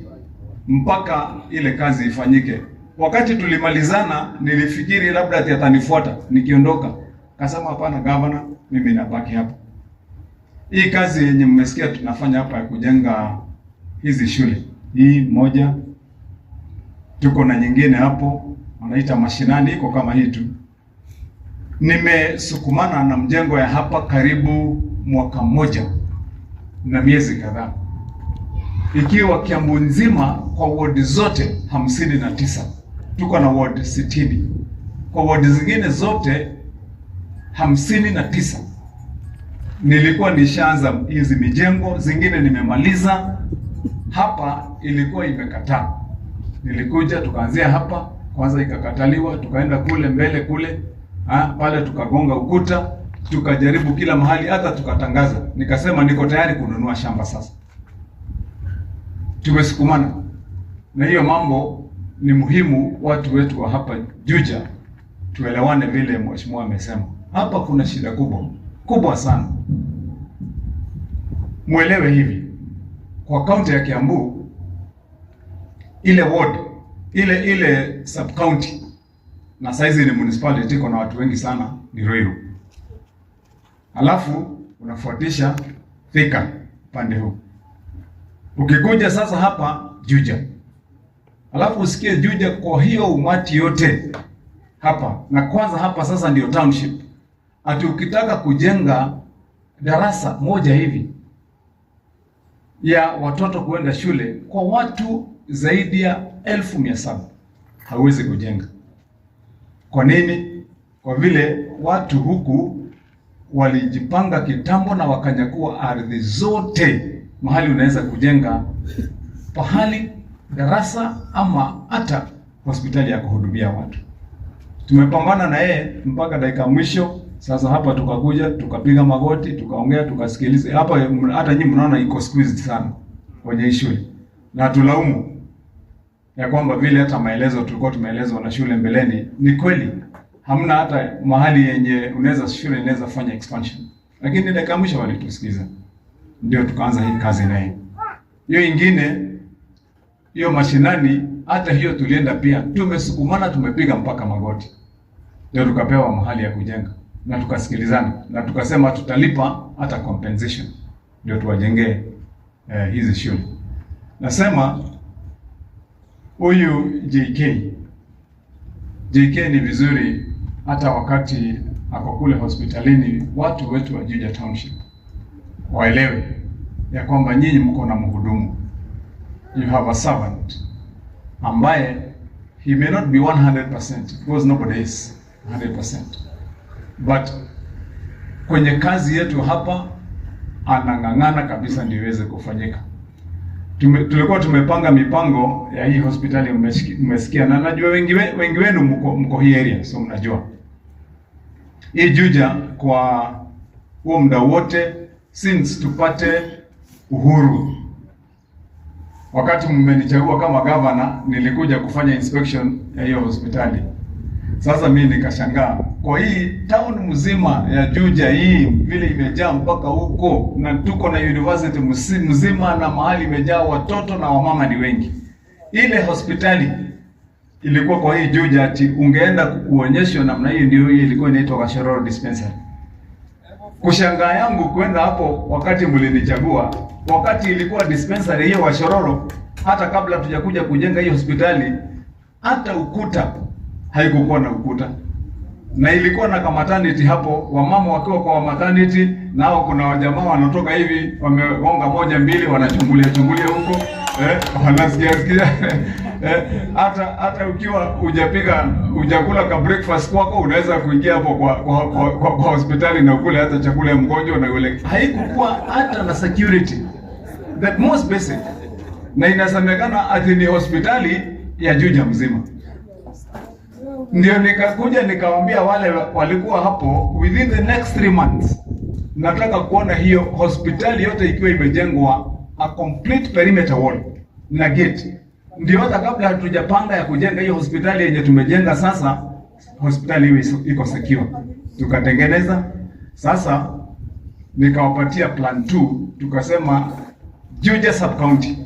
mpaka ile kazi ifanyike. Wakati tulimalizana, nilifikiri labda ati atanifuata nikiondoka. Kasema hapana, gavana, mimi nabaki hapa. Hii kazi yenye mmesikia tunafanya hapa ya kujenga hizi shule, hii moja, tuko na nyingine hapo wanaita mashinani, iko kama hii tu. Nimesukumana na mjengo ya hapa karibu mwaka mmoja na miezi kadhaa, ikiwa Kiambu nzima kwa ward zote 59, tuko na ward 60, kwa ward zingine zote 59 nilikuwa nishaanza hizi mijengo, zingine nimemaliza. Hapa ilikuwa imekataa, nilikuja tukaanzia hapa kwanza, ikakataliwa, tukaenda kule mbele kule, pale tukagonga ukuta, tukajaribu kila mahali, hata tukatangaza. Nikasema niko tayari kununua shamba sasa. Tumesukumana na hiyo mambo. Ni muhimu watu wetu wa hapa Juja tuelewane, vile mheshimiwa amesema. Hapa kuna shida kubwa kubwa sana. Muelewe hivi, kwa kaunti ya Kiambu ile ward ile sub county na saizi ni municipality iko na watu wengi sana ni Ruiru, alafu unafuatisha Thika pande huu, ukikuja sasa hapa Juja, alafu usikie Juja kwa hiyo umati yote hapa, na kwanza hapa sasa ndio township. Ati ukitaka kujenga darasa moja hivi ya watoto kuenda shule kwa watu zaidi ya 700,000 hauwezi kujenga. Kwa nini? Kwa vile watu huku walijipanga kitambo na wakanyakua ardhi zote mahali unaweza kujenga pahali darasa ama hata hospitali ya kuhudumia watu. Tumepambana na yeye mpaka dakika mwisho. Sasa hapa tukakuja tukapiga magoti tukaongea tukasikiliza. Hapa hata nyinyi mnaona iko squeezed sana kwenye hii shule, na tulaumu ya kwamba vile hata maelezo tulikuwa tumeelezwa na shule mbeleni ni kweli, hamna hata mahali yenye unaweza shule inaweza fanya expansion, lakini dakika mwisho walitusikiza, ndio tukaanza hii kazi naye. Hiyo ingine hiyo mashinani, hata hiyo tulienda pia, tumesukumana, tumepiga mpaka magoti, ndio tukapewa mahali ya kujenga na tukasikilizana na tukasema tutalipa hata compensation ndio tuwajengee hizi shule. Nasema huyu JK ni vizuri hata wakati ako kule hospitalini, watu wetu wa Juja Township waelewe ya kwamba nyinyi mko na mhudumu, you have a servant ambaye he may not be 100% because nobody is 100%, but kwenye kazi yetu hapa anang'ang'ana kabisa ndio iweze kufanyika. Tulikuwa tumepanga mipango ya hii hospitali, mmesikia, na najua wengi wenu mko hii area, so mnajua hii Juja kwa huo muda wote since tupate uhuru. Wakati mmenichagua kama governor, nilikuja kufanya inspection ya hiyo hospitali. Sasa mimi nikashangaa kwa hii town mzima ya Juja hii vile imejaa mpaka huko, na tuko na university mzima na mahali imejaa watoto na wamama ni wengi. Ile hospitali ilikuwa kwa hii Juja ati ungeenda kuonyeshwa namna hiyo, ndio hii ilikuwa inaitwa Kashororo Dispensary. Kushangaa yangu kwenda hapo wakati mlinichagua, wakati ilikuwa dispensary hiyo wa Shororo, hata kabla tujakuja kujenga hiyo hospitali, hata ukuta haikukuwa na ukuta, na ilikuwa na maternity hapo, wamama wakiwa kwa maternity, nao kuna wajamaa wanatoka hivi wamegonga moja mbili, wanachungulia chungulia huko, wanasikia sikia, hata ukiwa hujapiga, hujakula ka breakfast kwako, unaweza kuingia hapo kwa hospitali na ukule hata chakula ya mgonjwa na ule. Haikukuwa hata na security, the most basic, na inasemekana ati ni hospitali ya Juja mzima. Ndio nikakuja nikawambia wale walikuwa hapo, within the next 3 months nataka kuona hiyo hospitali yote ikiwa imejengwa a complete perimeter wall na gate. Ndio hata kabla hatujapanga ya kujenga hiyo hospitali yenye tumejenga sasa, hospitali hiyo iko secure. Tukatengeneza sasa, nikawapatia plan 2, tukasema Juja sub county,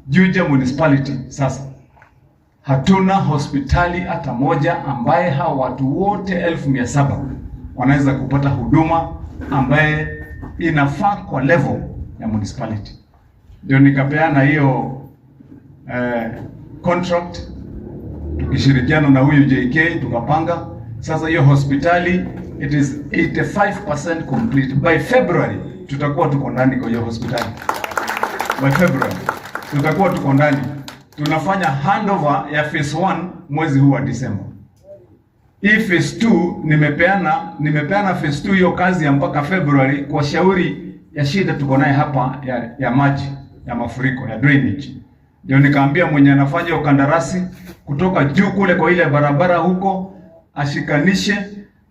Juja municipality sasa hatuna hospitali hata moja ambaye hawa watu wote 700,000 wanaweza kupata huduma ambaye inafaa kwa level ya municipality. Ndio nikapeana hiyo contract tukishirikiana na huyu JK tukapanga. Sasa hiyo hospitali, it is 85% complete. By February tutakuwa tuko ndani kwa hiyo hospitali. By February tutakuwa tuko ndani. Tunafanya handover ya phase 1 mwezi huu wa Disemba. Hii phase 2 nimepeana phase 2 hiyo kazi ya mpaka February kwa shauri ya shida tuko naye hapa ya maji ya mafuriko ya drainage. Ndio nikaambia mwenye anafanya hiyo kandarasi kutoka juu kule kwa ile barabara huko ashikanishe,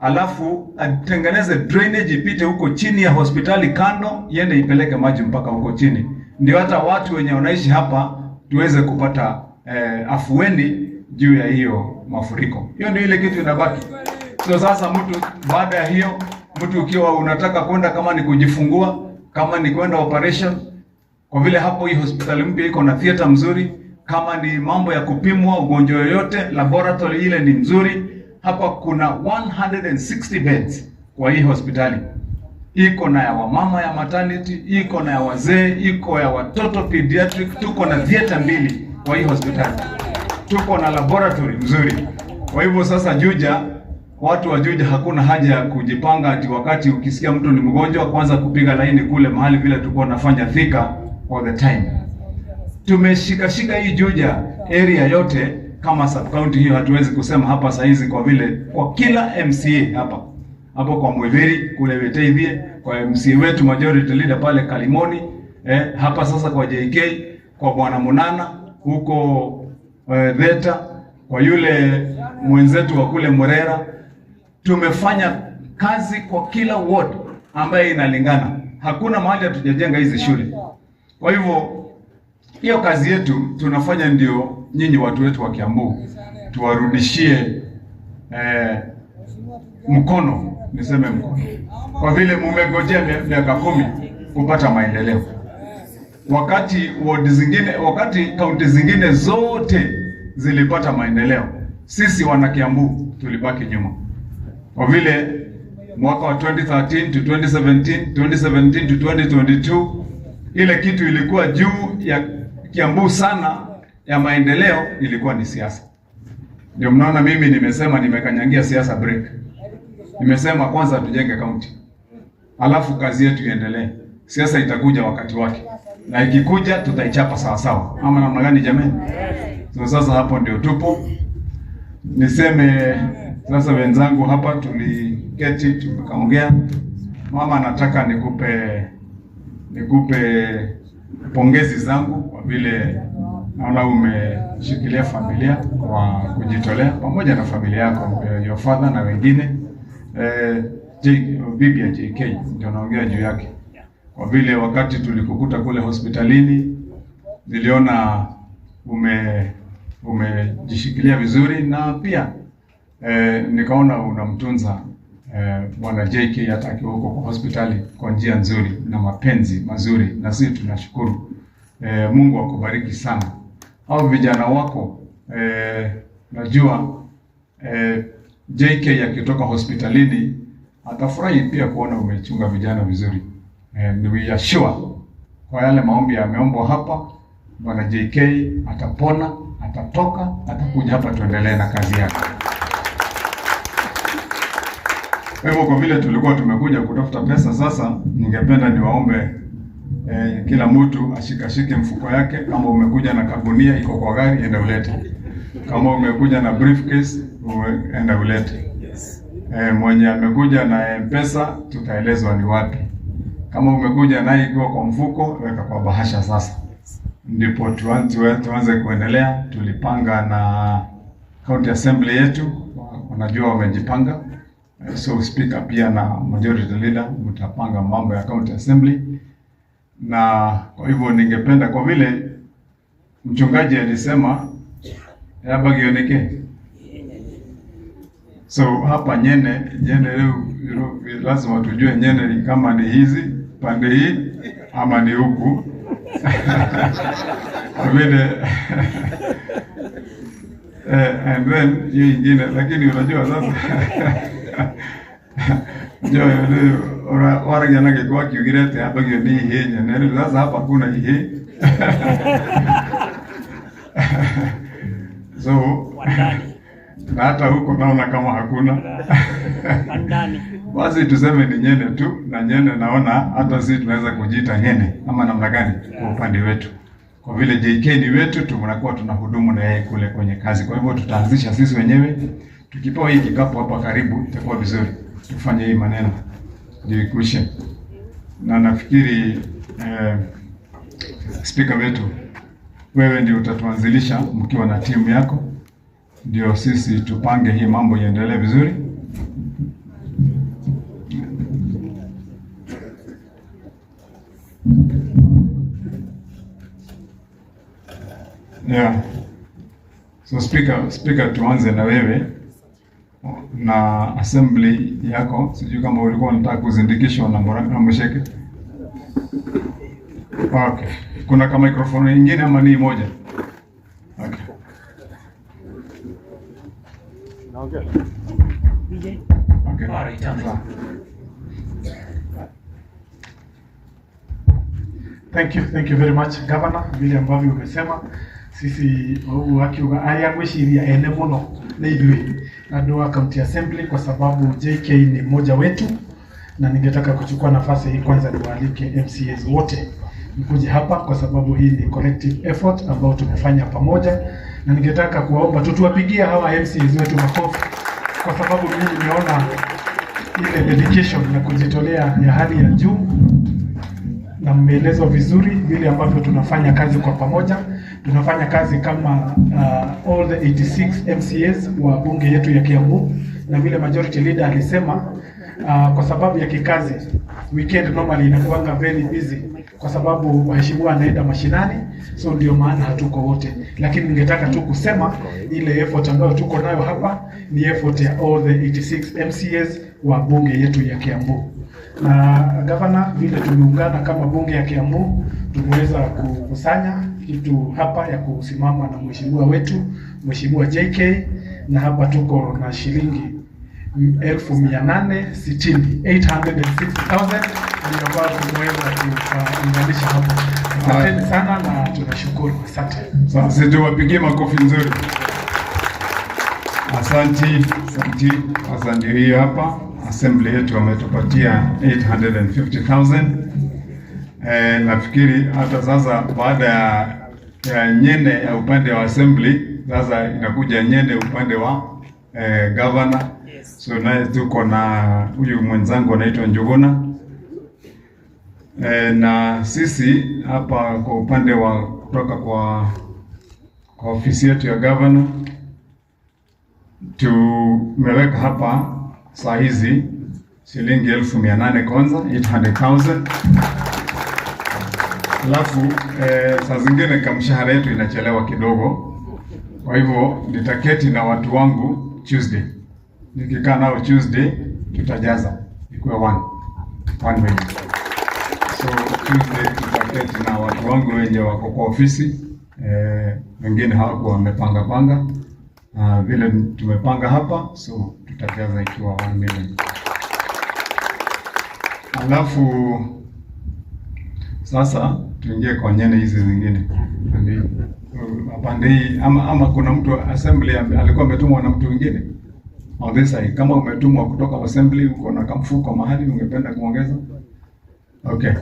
alafu atengeneze drainage ipite huko chini ya hospitali kando, iende ipeleke maji mpaka huko chini, ndio hata watu wenye wanaishi hapa tuweze kupata afueni juu ya hiyo mafuriko. Hiyo ndio ile kitu inabaki. So sasa mtu baada ya hiyo, mtu ukiwa unataka kwenda kama ni kujifungua, kama ni kwenda operation, kwa vile hapo hii hospitali mpya iko na theater mzuri, kama ni mambo ya kupimwa ugonjwa yoyote, laboratory ile ni mzuri. Hapa kuna 160 beds kwa hii hospitali, iko na ya wamama ya maternity, iko na ya wazee, iko ya watoto pediatric. Tuko na theater mbili kwa hii hospitali, tuko na laboratory mzuri. Kwa hivyo sasa Juja, watu wa Juja hakuna haja ya kujipanga ati wakati ukisikia mtu ni mgonjwa kwanza kupiga laini kule mahali vile tulikuwa tunafanya Thika all the time. Tumeshikashika hii Juja area yote kama sub county hiyo, hatuwezi kusema hapa saizi kwa vile kwa kila MCA hapa hapo kwa Mwiviri kule Weteithie, kwa MCA wetu majority leader pale Kalimoni, hapa sasa kwa JK, kwa bwana Munana huko Theta, kwa yule mwenzetu wa kule Murera, tumefanya kazi kwa kila ward ambaye inalingana. Hakuna mahali hatujajenga hizi shule. Kwa hivyo hiyo kazi yetu tunafanya ndio nyinyi watu wetu wa Kiambu tuwarudishie mkono, niseme mkono, kwa vile mumegojea miaka 10 kupata maendeleo, wakati ward zingine, wakati kaunti zingine zote zilipata maendeleo, sisi wana Kiambu tulibaki nyuma, kwa vile mwaka wa 2013 to 2017, 2017 to 2022, ile kitu ilikuwa juu ya Kiambu sana ya maendeleo ilikuwa ni siasa. Ndio mnaona mimi nimesema nimekanyangia siasa break. Nimesema kwanza tujenge kaunti, alafu kazi yetu iendelee. Siasa itakuja wakati wake, na ikikuja tutaichapa sawa sawa, ama namna gani jamani? So sasa hapo ndio tupo. Niseme sasa, wenzangu hapa tuliketi tukaongea. Mama, nataka nikupe pongezi zangu kwa vile naona umeshikilia familia kwa kujitolea pamoja na familia yako, your father na wengine, bibi ya JK ndio naongea juu yake, kwa vile wakati tulikukuta kule hospitalini niliona umejishikilia vizuri na pia nikaona unamtunza bwana JK hata akiwa huko kwa hospitali kwa njia nzuri na mapenzi mazuri, na sisi tunashukuru. Mungu akubariki sana. Hao vijana wako, najua JK akitoka hospitalini Atafurahi pia kuona umechunga vijana vizuri. And we are sure kwa yale maombi yameombwa hapa, Bwana JK atapona, atatoka, atakuja hapa tuendelee na kazi yake. Kwa hivyo kwa vile tulikuwa tumekuja kutafuta pesa, sasa ningependa niwaombe kila mtu ashikashike mfuko yake. Kama umekuja na kagunia iko kwa gari, enda ulete. Kama umekuja na briefcase, enda ulete. Mwenye amekuja na M-Pesa tutaelezwa ni wapi. Kama umekuja naye ikiwa kwa mfuko, weka kwa bahasha sasa. Ndipo tuanze kuendelea. Tulipanga na County Assembly yetu, wanajua wamejipanga. So speaker pia na majority leader mtapanga mambo ya County Assembly. Na kwa hivyo ningependa, kwa vile mchungaji alisema hapa kioneke. So hapa Nyene, Nyene leo lazima tujue Nyene ni kama ni hizi pande hii ama ni huku. Kwa vile and then hiyo ingine, lakini unajua sasa waragia na gĩkũ akiugire atĩ ambagio nĩ ihĩ nyene. Rĩu sasa hapa kuna ihĩ. So na hata huko naona kama hakuna. Basi tuseme ni Nyene tu, na Nyene naona hata sisi tunaweza kujiita Nyene ama namna gani kwa upande wetu. Kwa vile JK ni wetu, tunakuwa tunahudumu na yeye kule kwenye kazi. Kwa hivyo tutaanzisha sisi wenyewe. Tukipewa hii kikapu hapa karibu itakuwa vizuri. Tufanye hii maneno ndio ikwishe. Na nafikiri speaker wetu, wewe ndio utatuanzilisha mkiwa na timu yako, ndio sisi tupange hii mambo iendelee vizuri. Yeah. So speaker tuanze na wewe na assembly yako. Sijui kama ulikuwa unataka kuzindikishwa na Musheke. Okay. Kuna kama microphone nyingine ama ni moja? Okay. Okay. All right, Thank you very much Governor. Vile ambavyo umesema sisi wakiuga aria gwiciria ene muno nĩ ithuĩ andũ wa County Assembly, kwa sababu JK ni mmoja wetu, na ningetaka kuchukua nafasi hii kwanza niwaalike MCAs wote mkuje hapa, kwa sababu hii ni collective effort ambayo tumefanya pamoja, na ningetaka kuwaomba tu tuwapigie hawa MCAs wetu makofi, kwa sababu mimi nimeona ile dedication na kujitolea ya hali ya juu, na mmeelezwa vizuri vile ambavyo tunafanya kazi kwa pamoja. Tunafanya kazi kama all the 86 MCAs wa bunge yetu ya Kiambu, na vile majority leader alisema kwa sababu ya kikazi weekend normally inakuanga very busy, kwa sababu waheshimiwa anaenda mashinani, so ndio maana hatuko wote. Lakini ningetaka tu kusema ile effort ambayo tuko nayo hapa ni effort ya all the 86 MCAs wa bunge yetu ya Kiambu. Na governor, vile tumeungana kama bunge ya Kiambu, tumeweza kukusanya kitu hapa ya kusimama na mheshimiwa wetu Mheshimiwa JK, na hapa tuko na shilingi 860,000 860,000 ndio ambayo tumeweza kuunganisha hapa. Asanteni sana na tunashukuru. Asante. Sasa tuwapigie makofi nzuri. Asante, asante. Sasa ndio hiyo hapa assembly yetu wametupatia 850,000. Nafikiri hata sasa baada ya Nyene ya upande wa assembly, sasa inakuja Nyene upande wa governor. Yes. So naye tuko na huyu mwenzangu anaitwa Njuguna. Na sisi hapa kwa upande wa kutoka kwa ofisi yetu ya governor tumeweka hapa saa hizi shilingi 800,000 kwanza, 800,000. Alafu saa zingine kamshahara yetu inachelewa kidogo, kwa hivyo nitaketi na watu wangu Tuesday. Nikikaa nao Tuesday tutajaza ikuwe 1 million. So Tuesday tutaketi na watu wangu wenye wako kwa ofisi, wengine hawakuwa wamepanga panga. Vile tumepanga hapa, so tutajaza ikiwa 1 million. Alafu sasa tuingie kwa nyene hizi zingine. Pande hii ama kuna mtu assembly alikuwa ametumwa na mtu mwingine on this side. Kama umetumwa kutoka assembly, uko na kamfuko mahali ungependa kuongeza? Okay.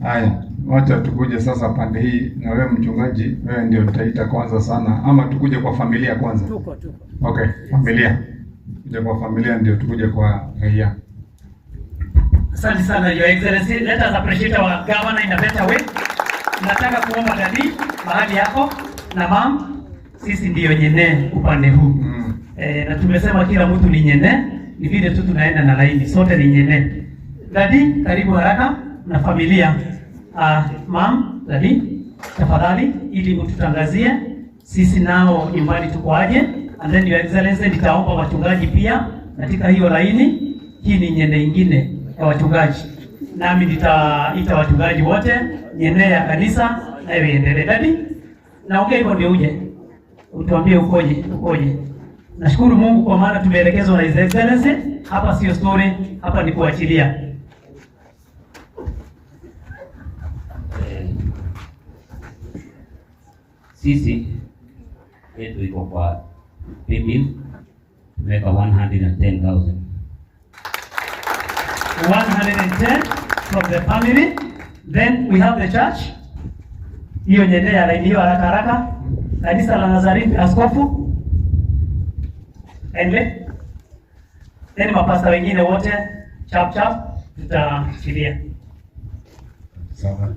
Haya, wacha tukuje sasa pande hii, na wewe mchungaji, wewe ndio nitaita kwanza sana, ama tukuje kwa familia kwanza? Tuko. Okay, familia. Tuje kwa familia ndio tukuje kwa raia. Asante sana, Your Excellency. Let us appreciate our governor in a better way. Nataka kuomba daddy mahali yako na mum, sisi ndiyo nyene upande huu. Na tumesema kila mtu ni nyene, ni vile tu tunaenda na laini, sote ni nyene. Daddy, karibu haraka na familia. Mum, daddy, tafadhali ili ututangazie sisi nao nyumbani tuko aje. And then, Your Excellency, nitaomba wachungaji pia katika hiyo laini. Hii ni nyene ingine ya wachungaji, nami nitaita wachungaji wote, nyene ya kanisa nayo iendelee. Daddy, naongea hivyo ndio uje utuambie ukoje, ukoje. Nashukuru Mungu kwa maana tumeelekezwa na His Excellency. Hapa sio story, hapa ni kuachilia. Sisi yetu iko kwa paybill tumeweka 110,000. 110 from the family. Then we have the church. Hiyo nyende ya laini hiyo haraka haraka. Kanisa la Nazareth, askofu. Ende. Then mapasta wengine wote chap chap tutaachilia. Sana.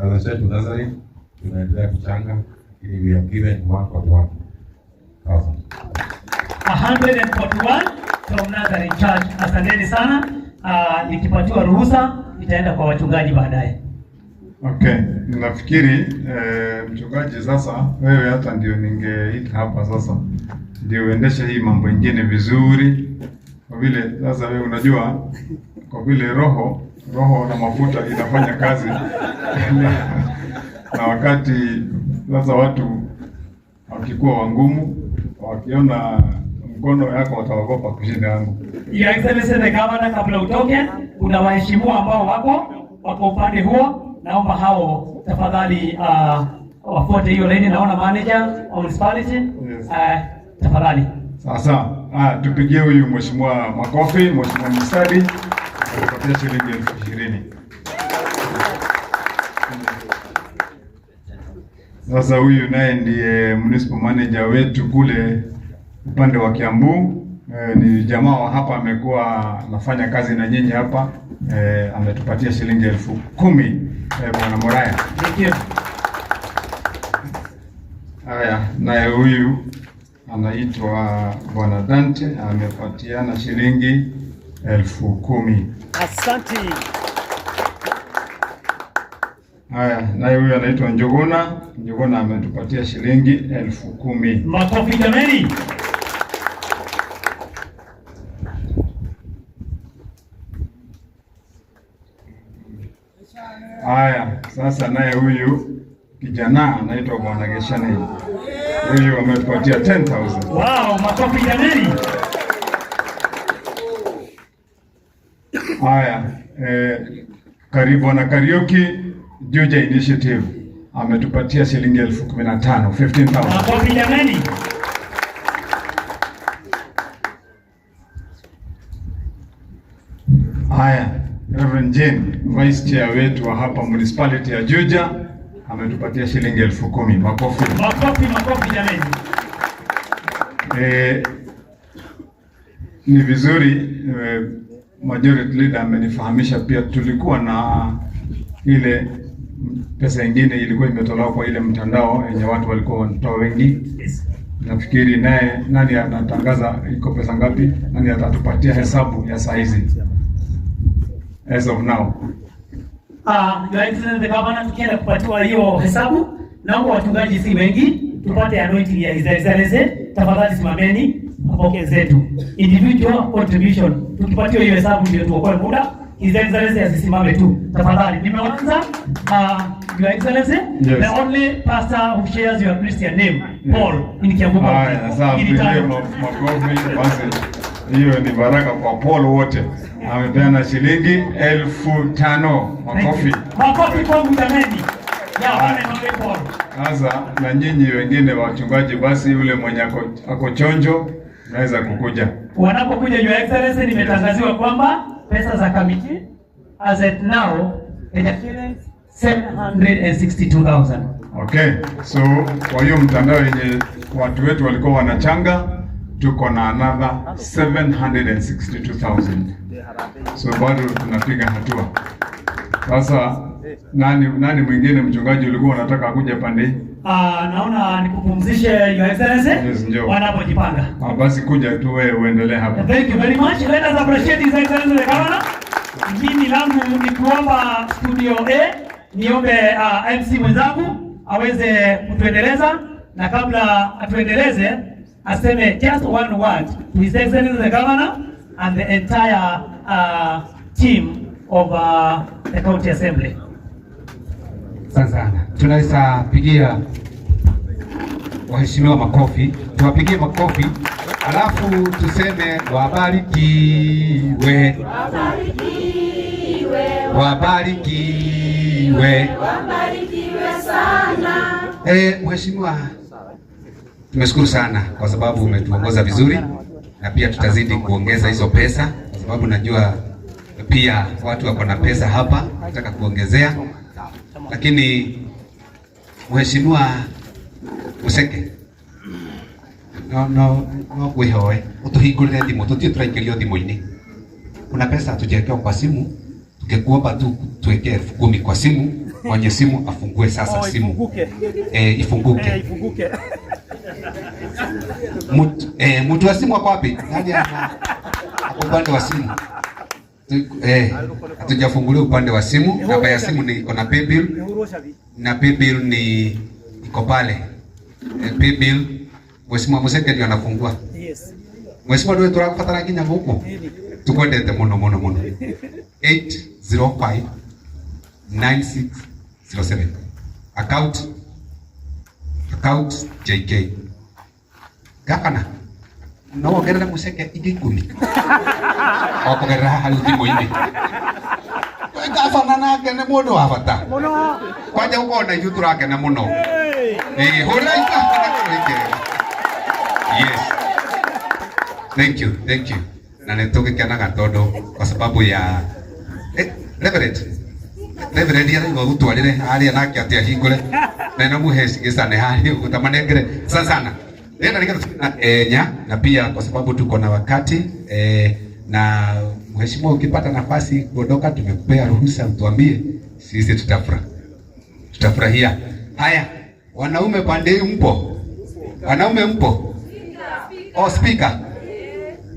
As I said to Nazareth, tunaendelea kuchanga, lakini we have given 141,000. 141 from Nazareth Church. Asanteni sana. Nikipatiwa ruhusa nitaenda kwa wachungaji baadaye. Okay, nafikiri mchungaji, sasa wewe hata ndio ningeita hapa sasa ndio uendeshe hii mambo ingine vizuri, kwa vile sasa wewe unajua, kwa vile roho na mafuta inafanya kazi na wakati sasa watu wakikuwa wangumu, wakiona mkono yako wataogopa kushinda yangu. Your Excellency the Governor, kabla utoke, kuna waheshimiwa ambao wako upande huo, naomba hao tafadhali wafuate hiyo laini. Naona manager wa municipality. Yes. Tafadhali. Sasa tupigie huyu mheshimiwa makofi, Mheshimiwa Mustadi atupatia shilingi 20,000. Sasa huyu naye ndiye municipal manager wetu kule upande wa Kiambu. Ni jamaa wa hapa, amekuwa anafanya kazi na nyinyi hapa. Ametupatia shilingi 10,000, Bwana Moraya. Thank you. Haya, naye huyu anaitwa Bwana Dante amepatiana shilingi 10,000. Asante. Haya, naye huyu anaitwa Njuguna. Njuguna ametupatia shilingi 10,000. Makofi jameni. Haya, sasa naye huyu kijana anaitwa Bwana Geshani. Huyu ametupatia 10,000. Wow, makofi jameni. Haya, karibu Bwana Kariuki Juja Initiative ametupatia shilingi 15,000, 15,000. Makofi jameni. Haya, Reverend Jane, Vice Chair wetu wa hapa Municipality ya Juja ametupatia shilingi 10,000. Makofi. Makofi, makofi jameni. Ni vizuri Majority Leader amenifahamisha pia tulikuwa na ile pesa ingine ilikuwa imetolewa kwa ile mtandao yenye watu walikuwa wanatoa wengi. Yes. Nafikiri naye nani anatangaza iko pesa ngapi? Nani atatupatia hesabu ya saa hizi as of now? Your Excellency the Governor, tukienda kupatiwa hiyo hesabu, naomba wachungaji si wengi, tupate anointing ya His Excellency. Tafadhali simameni mapokeo zetu. Individual contribution. Tukipatiwa hiyo hesabu ndio tuokoe muda. His Excellency asisimame tu. Tafadhali. Nimeanza, Your Excellency, Yes. the only pastor who shares your Christian name, Paul, in Kiambu. Haya, sasa Ili mpigie tano. makofi basi. Hiyo ni baraka kwa Paul wote. Amepeana shilingi 5,000. Makofi. Makofi kwangu jameni. Ya one and only Paul. Sasa na nyinyi wengine wachungaji, basi yule mwenye ako chonjo naweza kukuja. Wanapokuja Your Excellency, nimetangaziwa kwamba pesa za committee as at now ni shillings 762,000. Okay, so kwa hiyo mtandao yenye watu wetu walikuwa wanachanga, tuko na another 762,000. So bado tunapiga hatua. Sasa nani mwingine mchungaji ulikuwa unataka akuja pande hii? Naona nikupumzishe Your Excellency. Yes, njoo. Wanapojipanga. Basi kuja tu wewe uendelee hapa. Thank you very much. Let us appreciate His Excellency the Governor. Mimi langu ni kuomba studio A, niombe MC mwenzangu aweze kutuendeleza, na kabla atuendeleze aseme just one word to His Excellency the Governor and the entire team of the County Assembly. Asante sana. Tunaweza pigia waheshimiwa makofi, tuwapigie makofi alafu tuseme wabarikiwe, wabarikiwe, Wabarikiwe sana. Mheshimiwa, tumeshukuru sana kwa sababu umetuongoza vizuri, na pia tutazidi kuongeza hizo pesa kwa sababu najua pia watu wako na pesa hapa, nataka kuongezea. Lakini Mheshimiwa Museke, no ngwihoe utuhingurire thimu, tutie turaingĩrio thimũ-inĩ. Kuna pesa hatujawekewa kwa simu, tukikuomba tu tuwekee 10,000 kwa simu, mwenye simu afungue sasa simu. Ifunguke. Ifunguke. Mtu wa simu ako wapi? Nani ako upande wa simu? Hatujafungulia upande wa simu. Namba ya simu ni iko na paybill, na paybill ni iko pale. Paybill Mheshimiwa Museke ndio anafungua. Yes. Mheshimiwa ndio turakubatara nginya guku. Tukwendete muno muno muno. 805 9607. Account JK. Gavana, no wongerere Museke ingĩ 10. O kũgerera haha rĩu thimũ-inĩ. Gavana nake nĩ mũndũ wa bata. Kwanja gũkorwo na ithuĩ tũrakena mũno. Hũrĩrai gavana kũrĩkĩrĩra. Yes. Thank you, thank you. Na nĩ tũgĩkenaga tondũ kwa sababu ya Reverend. Reverend arauga gũtwarĩre harĩa nake atĩ ahingũre na ĩno muhe cigĩcane harĩa ũguo tamanengere. Sana sana. Nenda nĩgetha enya na pia kwa sababu tuko na wakati na mheshimiwa, ukipata nafasi kuondoka, tumekupea ruhusa utuambie, sisi tutafurahia. Haya, wanaume pande hii mpo? Wanaume mpo? Oh, speaker.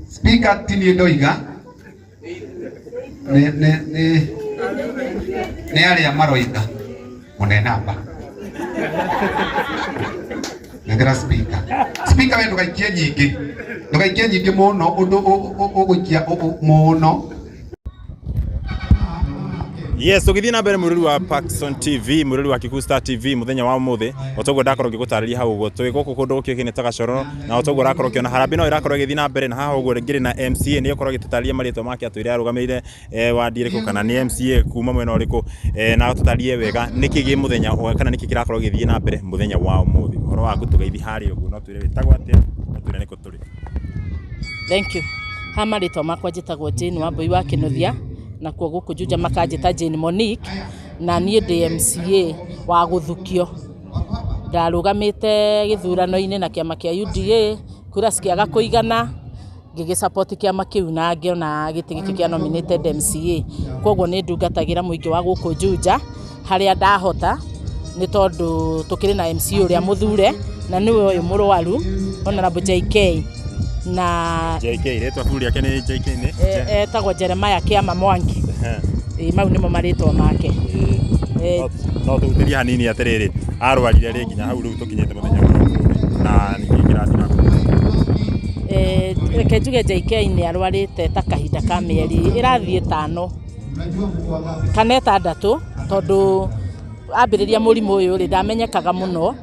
Speaker tini ndoiga. Ne aria maroiga. Mune namba. Nengera speaker. Speaker we ndugaikie nyingi. Ndugaikie nyingi muno undu uguikia muno. Yes, tũgĩthiĩ na mbere mũrũri wa Paxson TV, mũrũri wa Kikuyu Star TV mũthenya wa ũmũthĩ, otoguo ndakorwo ngĩgũtarĩria hau ũguo twĩ gũkũ kũndũ gũkĩũkaine ta Gacoro, na otoguo ũrakorwo ũkĩona harambee no ĩrakorwo ĩgĩthiĩ na mbere, na haha ũguo ngĩrĩ na MCA nĩ ũkorwo agĩtũtarĩria marĩtwa make, atwĩre arũgamĩrĩire wadi ĩrĩkũ kana nĩ MCA kuma mwena ũrĩkũ, na atũtarĩrie wega nĩkĩ gĩ mũthenya kana nĩkĩ kĩrakorwo gĩgĩthiĩ na mbere mũthenya wa ũmũthĩ. Ũhoro waku tũgeithi harĩa ũguo, no twĩre wĩtagwo atĩa, no twĩre nĩkũ tũrĩ. Thank you. Ha marĩtwa makwa njĩtagwo Jane Wambui wa Kĩnuthia, na kuo gũkũ Juja makanjĩta Jane Monique, na niĩ ndĩ MCA wa gũthukio. Ndarũgamĩte gĩthurano-inĩ na kĩama kĩa UDA, kura cikĩaga kũigana, ngĩgĩsupport kĩama kĩu na ngĩona gĩtĩ gĩkĩ kĩa nominated MCA. Koguo nĩ ndungatagĩra mũingĩ wa gũkũ Juja harĩa ndahota, nĩ tondũ tũkĩrĩ na MCA ũrĩa mũthure na nĩwe ũyũ mũrwaru Honorable JK. Na JK rĩtwa buru rĩake nĩ JK nĩ etagwo Jeremiah Kĩama Mwangi. Mau nĩmo marĩtwa make. No tũhutĩrie hanini atĩrĩrĩ, arwarire rĩ nginya hau rĩu tũkinyĩte mũthenya ũyũ, na nĩkĩ kĩrathiĩ na mbere? Reke njuge JK nĩ arwarĩte ta kahinda ka mĩeri ĩrathiĩ 5 kana 6, tondũ ambĩrĩria mũrimũ ũyũ rĩ ndamenyekaga mũno,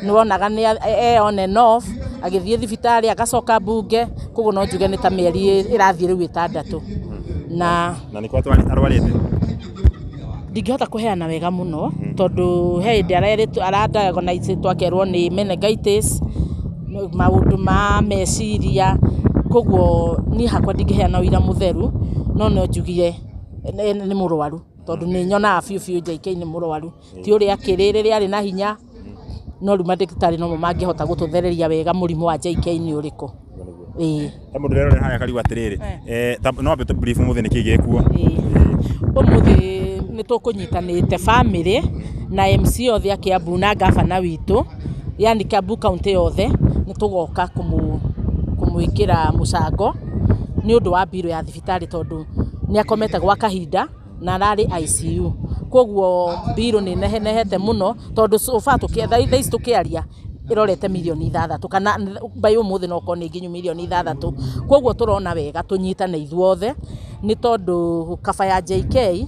nĩwonaga nĩ on and off, Agĩthiĩ thibitarĩ, agacoka mbunge, koguo no njuge nĩ ta mĩeri ĩrathiĩ rĩu 6. Na Na nĩkũ arwarĩte? Ndingĩhota kũheana wega mũno, tondũ he hĩndĩ arerĩtwo, aradiagnosed akerwo nĩ meningitis, maũndũ ma meciria. Koguo niĩ hakwa ndingĩheana ũira mũtheru, no no njugie nĩ mũrwaru, tondũ nĩ nyonaga biũ biũ JK nĩ mũrwaru, ti ũrĩa akĩrĩ rĩrĩa arĩ na hinya. No rĩu mandagĩtarĩ nomo mangĩhota gũtũthereria wega mũrimũ wa JK nĩ ũrĩkũ. Ĩĩ. He mũndũ ũrerorera harĩa akarigwo atĩrĩrĩ, no ambe tũ brief mũthĩ nĩkĩ gĩkuo. Ũmũthĩ nĩ tũkũnyitanĩte family na MC othe a Kiambu na gavana witũ, yani Kiambu County yothe, nĩ tũgoka kũmwĩkĩra mũcango nĩ ũndũ wa mbirũ ya thibitarĩ, tondũ nĩ akomete gwa kahinda na ararĩ ICU. Koguo mbirũ nĩ nehenehete mũno, tondũ so far thaa ici tũkĩaria ĩrorete mirioni 6, kana by ũmũthĩ no korwo nĩ nginyu mirioni 6. Koguo tũrona wega tũnyitane ithuothe, nĩ tondũ kaba ya JK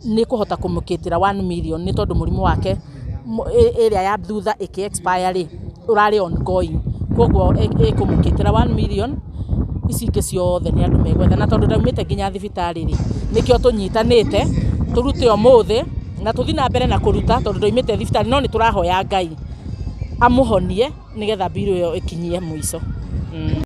nĩ kũhota kũmũkĩtĩra 1 million, nĩ tondũ mũrimũ wake ĩrĩa ya thutha ĩkĩ expire rĩ, ũrarĩ ongoing. Koguo ĩkũmũkĩtĩra 1 million, ici ingĩ ciothe nĩ andũ megwetha. Na tondũ ndaumĩte nginya thibitarĩ rĩ, nĩkĩo tũnyitanĩte tũrute ũmũthĩ na tũthiĩ na mbere na kũruta, tondũ ndaumĩte thibitarĩ. No nĩ tũrahoya Ngai amũhonie, nĩgetha mbirũ ĩyo ĩkinyie mũico.